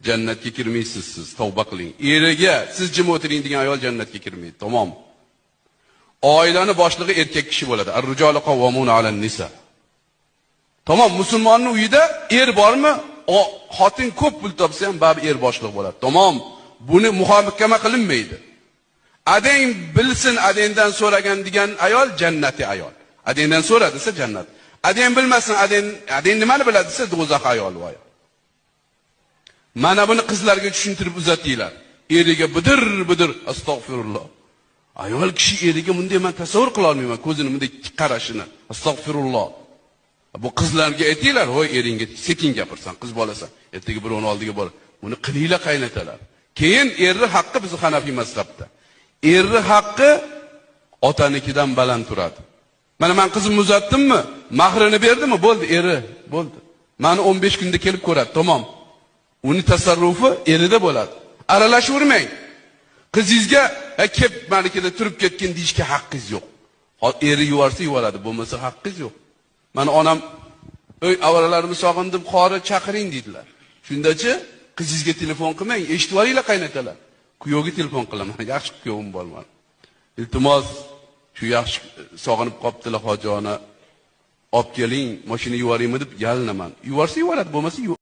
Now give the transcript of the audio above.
Jannatga kirmaysiz siz, tavba qiling. Eriga siz jim o'tiring degan ayol jannatga kirmaydi. Tamom. Oilani boshlig'i erkak kishi bo'ladi. Ar-rijalu qawwamuna 'alan-nisa. Tamom, musulmonning uyida er bormi? O xotin ko'p pul topsa ham baribir er boshliq bo'ladi. Tamom. Buni muhokama qilinmaydi. Adang bilsin, adangdan so'ragan degan ayol jannati ayol. Adangdan so'ra desa jannat. Adang bilmasin, adang nimani biladi desa do'zax ayol voy. Mana buni qizlarga tushuntirib uzatinglar. Eriga bidir bidir astag'firulloh. Ayol kishi eriga bunday men tasavvur qila olmayman, ko'zini bunday qarashini. Astag'firulloh. Bu qizlarga aytinglar, voy eringga sekin gapirsan, qiz bolasan. Ertaga birovning oldiga bor. Buni qilinglar qaynatalar. Keyin erning haqqi bizni Hanafiy mazhabda. Erning haqqi otanikidan baland turadi. Mana men qizimni uzatdimmi? Mahrini berdimi? Bo'ldi, eri, bo'ldi. Meni 15 kunda kelib ko'radi, tamom. Uni tasarrufi erida bo'ladi. Aralashavermang. Qizingizga "Kep malikada turib ketgin" deyishga haqqingiz yo'q. Eri yuvarsa yuvaradi, bo'lmasa haqqingiz yo'q. Mana onam "Ey, avaralarimni sog'indim, qori chaqiring" dedilar. Shundachi qizingizga telefon qilmang, eshitib olinglar qaynatalar. Kuyovga telefon qilaman, yaxshi kuyovim bor meni. Iltimos, shu yaxshi sog'inib qoptilar hoji ona. Olib keling, mashina yuboraymi deb yalinaman. Yuvarsa yuvaradi, bo'lmasa